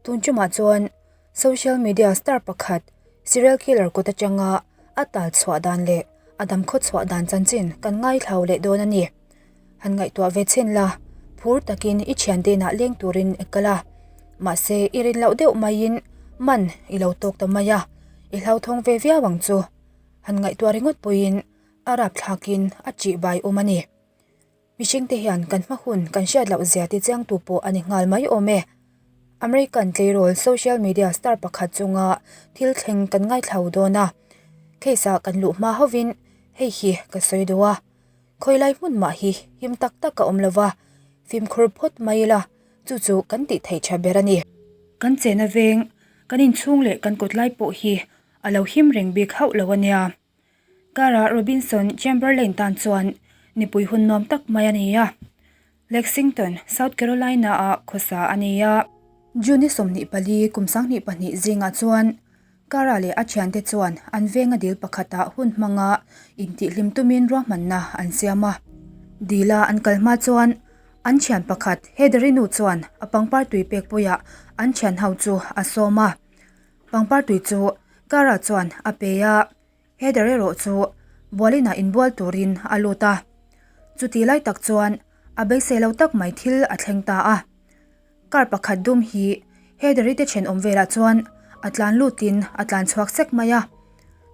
Tun tumah chuan social media star pakhat serial killer kut atanga a tal chhuah dan leh a dam khaw chhuah dan chanchin kan ngaithlau leh dawn a ni. Han ngaihtuah ve chhin la, phur takin i thiante inah leng turin i kal a, mahse i rin loh deuh maiin man i lo tawk ta mai a, i hlauthawng ve viau ang chu. Han ngaihtuah ringawt pawhin a rapthlakin a ṭihbai awm a ni. Mihringte hian kan hma hun kan hriat loh zia ti chiangtu pawh a ni nghal mai awm e. American tleirawl social media star pakhat chunga thil thleng kan ngaithlau dawn a, case ah kan luh hma hovin hei hi ka sawi duh a, khawilai hmun mah hi him tak tak a awm lo va, fimkhur phawt mai ila chu chu kan tih theih tha ber a ni. Kan chena veng, kan inchhung leh kan kawtlai pawh hi a lo him reng bik hauh lo a nia. Kara Robinson Chamberlain tan chuan nipui hun nuam tak mai a ni a. Lexington, South Carolina-ah khawsa a ni a. June 24 kum 22 zingah chuan Kara leh a thiante chuan an venga dil pakhatah hun hmanga intihhlim tumin ruahmanna an siam a. Dila an kal hma chuan an thian pakhat Heather-i nu chuan a pangpar tui pek puiah an thian ho chu a sawm a. Pangpar tui chu Kara chuan a pe a. Heather erawh chu bualinah inbual turin a lut a, chuti lai tak chuan a beisei lo tak mai thil a thleng ta a. Car pakhat dum hi Heather-i te thenawm velah chuan a tlan lutin a tlan chhuak sek mai a.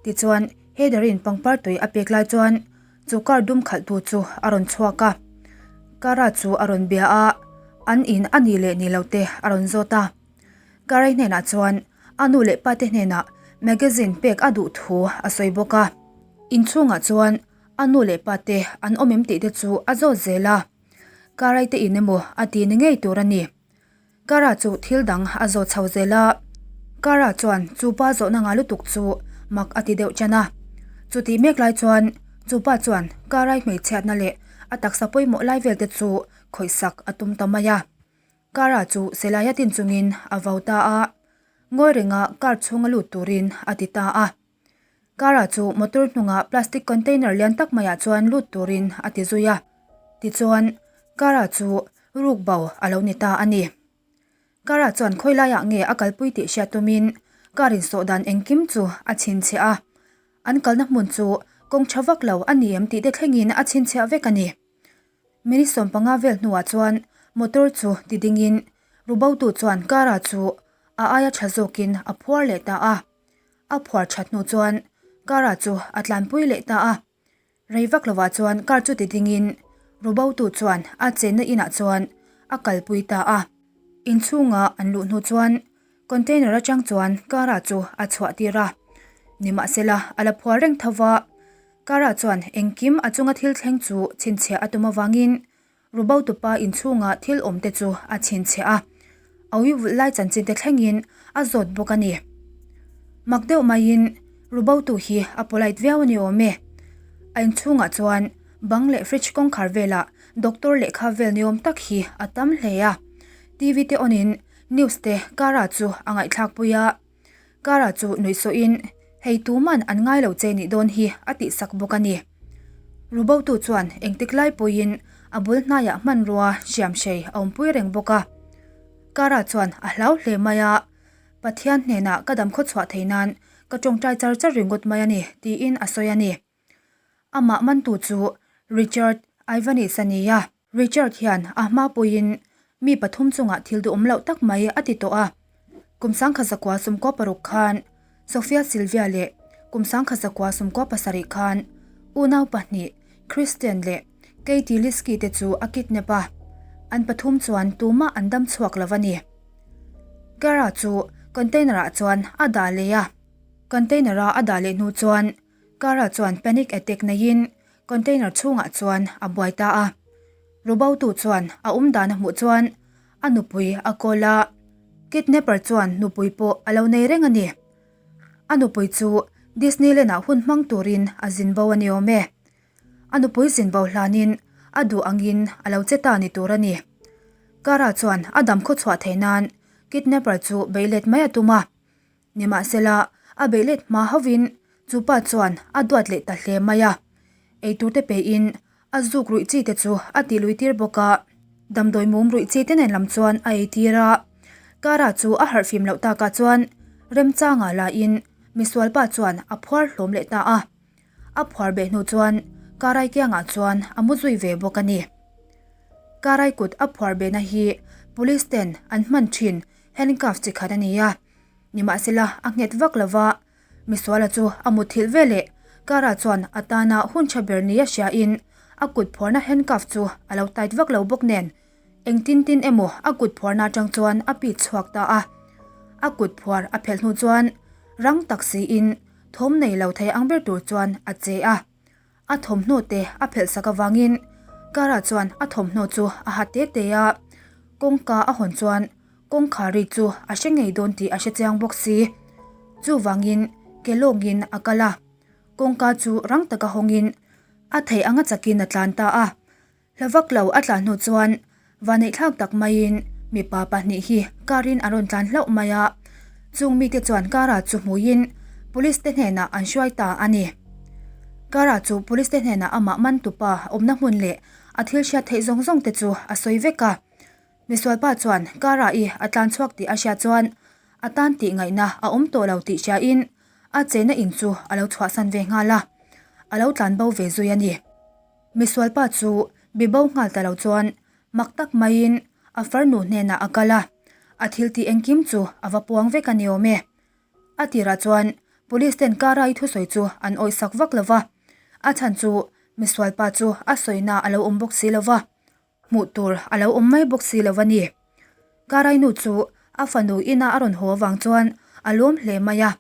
Tichuan Heather-i'n pangpar tui a pek lai chuan chu car dum khalhtu chu a rawn chhuak a. Cara chu a rawn bia a, an in a ni leh ni lo te a rawn zawt a. Karai hnenah chuan a nu leh pate hnenah magazine pek a duh thu a sawi bawk a. Inchhungah chuan a nu leh pate an awm em tih te chu a zawt zel a. Karai te in emaw a ti ni ngei tur a ni. Kara chu thil dang a zawt chho zel a. Kara chuan chu pa zawhna ngah lutuk chu mak a ti deuh ṭan a. Chutih mek lai chuan chu pa chuan Karai hmeichhiatna leh a taksa pawimawh lai vel te chu khawihsak a tum ta mai a. Kara chu Selaia tin chungin a vau ta a, ngawi renga car chhunga lut turin a ti ta a. Kara chu motor hnunga plastic container lian tak maiah chuan lut turin a ti zui a. Tichuan, Kara chu ruk bo a lo ni ta a ni. Kara chuan khawi laiah nge a kalpui tih hriat tumin car insawh dan engkim chu a chhinchhiah a. An kalna hmun chu kawng tha vak lo a ni em tih te thlengin a chhinchhiah vek a ni. Minute 15 vel hnuah chuan motor chu ti dingin Rubotu chuan Kara chu a aia tha zawkin a phuar leh ta a. A phuar that hnu chuan Kara chu a tlanpui leh ta a. Rei vak lovah chuan car chu ti dingin Rubotu chuan a chenna inah chuan a kalpui ta a. Inchhunga an luh hnu chuan container atang chuan Kara chu a chhuah tir a. Nimahsela a la phuar reng tho va. Kara chuan engkim a chunga thil thleng chu chhinchhiah a tum avangin Rubotupa inchhunga thil awm te chu a chhinchhiah a, a ui vulh lai chanchin te thlengin a zawt bawk a ni. Mak deuh maiin Rubotu hi a polite viau a ni awm e. A inchhungah chuan bang leh fridge kawngkhar velah doctor lehkha vel ni awm tak hi a tam hle a. TV te on in news te Kara chu a ngaihthlak pui a. Kara chu nuihsawhin, Hei tuman an ngai lo che nih dawn hi a tihsak bawk a ni. Rubotu chuan engtik lai pawhin a bul hnaiah hmanrua hriamhrei a awmpui reng bawk a. Kara chuan a hlau hle mai a, Pathian hnenah ka dam khawchhuah thei nan ka tawngtai char char ringawt mai a ni, tiin a sawi a ni. Amah mantu chu Richard Ivanis a ni a. Richard hian a hma puiin mi pathum chungah thil duhawm loh tak mai a ti tawh a. Kum 1996 khan Sofia Silvia leh kum 1997 khan unau pahnih Christian leh Katie Liskey te chu a kidnap a, an pathum chuan tumah an dam chhuak lo a ni. Gara chu container-ah chuan a dah leh a. Container-a a dah leh hnu chuan Kara chuan panic attack neiin Container chhungah chuan a buai ta a. Rubotu chuan a awm dan a hmuh chuan a nupui a call a. Kidnapper chuan nupui pawh a lo nei reng a ni. A nupui chu Disneyland ah hun hmang turin a zin bo a ni awm e. A nupui zin bo hlanin a duh angin a lo che ta ni tur a ni. Kara chuan a dam khawchhuah theih nan kidnapper chu beih let mai a tum a. Nimahsela, a beih let hma hovin chu pa chuan a duat leh ta hle mai a. Eitur te pein a zuk ruih chi te chu a tih lui tir bawk a. Damdawi mum ruih chi te nen lam chuan a ei tir a. Kara chu a harhfim loh takah chuan remchanga la in misualpa chuan a phuar hlawm leh ta a. A phuar beh hnu chuan Karai kiangah chuan a mu zui ve bawk a ni. Karai kut a phuar behna hi police ten an hman thin handcuff chi khat a ni a, nimahsela a nghet vak lova Misuala chu a mutthilh ve leh Kara chuan a tana hun tha ber nia hriain a kut phuarna handcuff chu a lo tight vak lo bawk nen engtin tin emaw a kut phuarna atang chuan a pit chhuak ta a. A kut phuar a phelh hnu chuan rang tak siin thawm nei lo thei ang ber tur chuan a che a. A thawmhnaw te a phelh sak avangin Kara chuan a thawmhnaw chu a ha te te a, kawngka a hawn chuan kawngkhar ri chu a hre ngei dawn tih a hre chiang bawk si. Chuvangin ke lawngin a kal a, kawngka chu rang taka hawngin a theih anga chakin a tlan ta a. Hla vak lo a tlan hnu chuan vaneihthlak tak maiin mipa pahnih hi car in an rawn tlan hlauh mai a, chung mite chuan car ah chu hmuiin police te hnenah an hruai ta a ni. Car ah chu police te hnenah amah man tupa awmna hmun leh a thil hriat theih zawng zawng te chu a sawi vek a. Misualpa chuan car ah i a tlan chhuak tih a hriat chuan a tan tih ngaihna a awm tawh lo tih hriain a chena in chu a lo chhuahsan ve nghal a, a lo tlan bo ve zui a ni. Misualpa chu bibo nghal ta lo chuan mak tak maiin a farnu hnenah a kal a, a thil tih engkim chu a va puang vek a ni awm e. A tirah chuan police ten Karai thusawi chu an awihsak vak lo va, a chhan chu misualpa chu a sawina a lo awm bawk si lo va. Hmuh tur a lo awm mai bawk si lo a ni. Karai nu chu a fanu ina a rawn haw avang chuan a lawm hle mai a.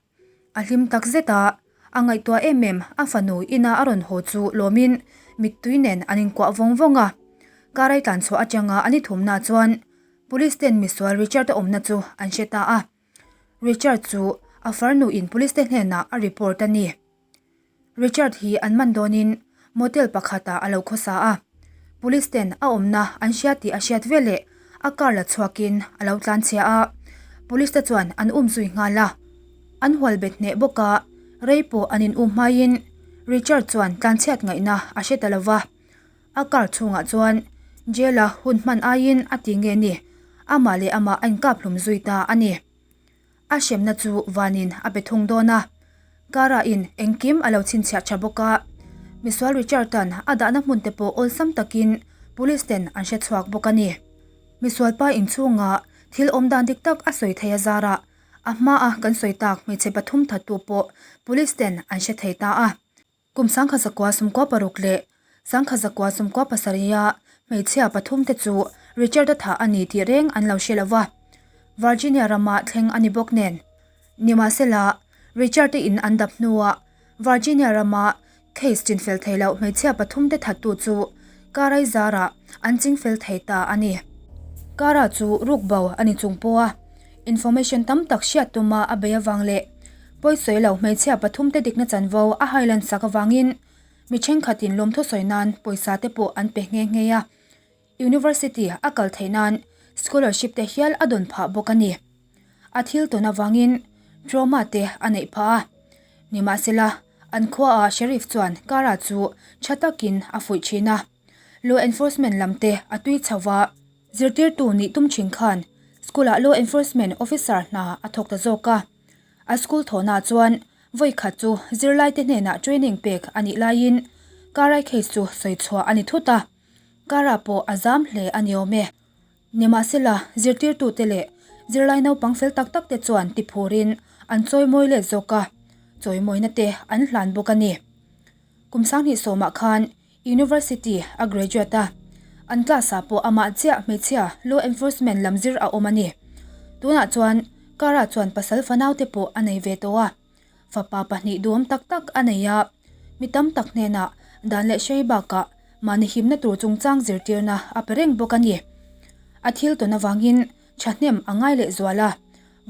A hlim tak zet a, a ngaihtuah em em a fanu ina a rawn haw chu lawmin mittui nen an inkuah vawng vawng a. Karai tlan chhuah atanga an i thumna chuan Police ten misual Richard-a awmna chu an hre ta a. Richard chu a farnu in police te hnenah a report a ni. Richard hi an man dawnin motel pakhatah a lo khawsa a, police ten a awmna an hria tih a hriat veleh a car la chhuakin a lo tlanchhia a, police te chuan an um zui nghal a, an hual bet hneh bawk a, rei pawh an in um hmaiin Richard chuan tlanchhiat ngaihna a hre ta lova, a car chhungah chuan jail a hun hman aiin a ti nge ni, amah leh amah a inkap hlum zui ta a ni. A hremna chu vanin a pe thung dawn a, Kara in engkim a lo chhinchhiah tha bawk a, Misual Richard-a'n a dahna hmun te pawh awlsam takin Police ten an hre chhuak bawk a ni. Misual pa inchhunga thil awm dan dik tak a sawi thei a zarah a hmaa kan sawi tak hmeichhe pathum thattu pawh Police ten an hre thei ta a. Kum 1966 leh 1997 a hmeichhia pathumte chu Richard-a thah a ni tih reng an lo hre lo va, Virginia rama thleng a ni bawk nen. Nimahsela, Richard-te in an dap hnuah Virginia rama case chinfel thei loh hmeichhia pathumte thattu chu Karai zarah an chingfel thei ta a ni. Kara chu rukbo a ni chung pawha information tam tak hriat tuma a bei avang leh Pawisawi lo hmeichhia pathumte dikna chanvo a hailan sak avangin mi thenkhatin lawmthu sawi nan pawisa te pawh an pe nghe nghe a, University a kal theih nan scholarship te hial a dawn phah bawk a ni. A thil tawn avangin trauma te a neih phah a, nimahsela an khuaah Sheriff chuan Kara chu tha takin a fuih thin a, law enforcement lam te a tui chho va. Zirtirtu nih tum thin khan school-ah law enforcement officer hna a thawk ta zawk a. A school thawhnaah chuan vawi khat chu zirlaite hnenah training pek a nih laiin Karai case chu sawi chhuah a ni thut a, Kara pawh a zam hle a ni awm e. Nimahsela, zirtirtute leh zirlai naupang fel tak tak te chuan tiphurin an chawimawi let zawk a, chawimawina te an hlan bawk a ni. Kum sanghnih sawmah khan University a graduate a, an class ah pawh amah chiah hmeichhia law enforcement lam zir a awm a ni. Tunah chuan Kara chuan pasal fanau te pawh a nei ve tawh a, fapa pahnih duhawm tak tak a nei a, mi tam tak hnenah dan leh hrei bakah mahni himna tur chungchang zirtirna a pe reng bawk a ni. A thil tawn avangin thahnem a ngai leh zual a,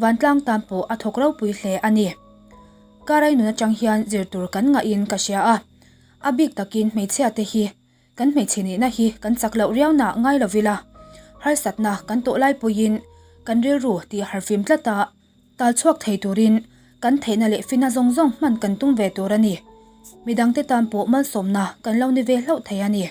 vantlang tan pawh a thawk ropui hle a ni. Karai nun atang hian zir tur kan ngahin ka hria a. A bik takin hmeichhia te hi kan hmeichhe nihna hi kan chak loh riau nah ngai lo ila, harsatna kan tawh lai puiin kan rilru tih harfim tlat a, tal chhuak thei turin kan theihna leh fina zawng zawng hman kan tum ve tur a ni. Midangte tan pawh malsawmna kan lo ni ve hlauh thei a ni.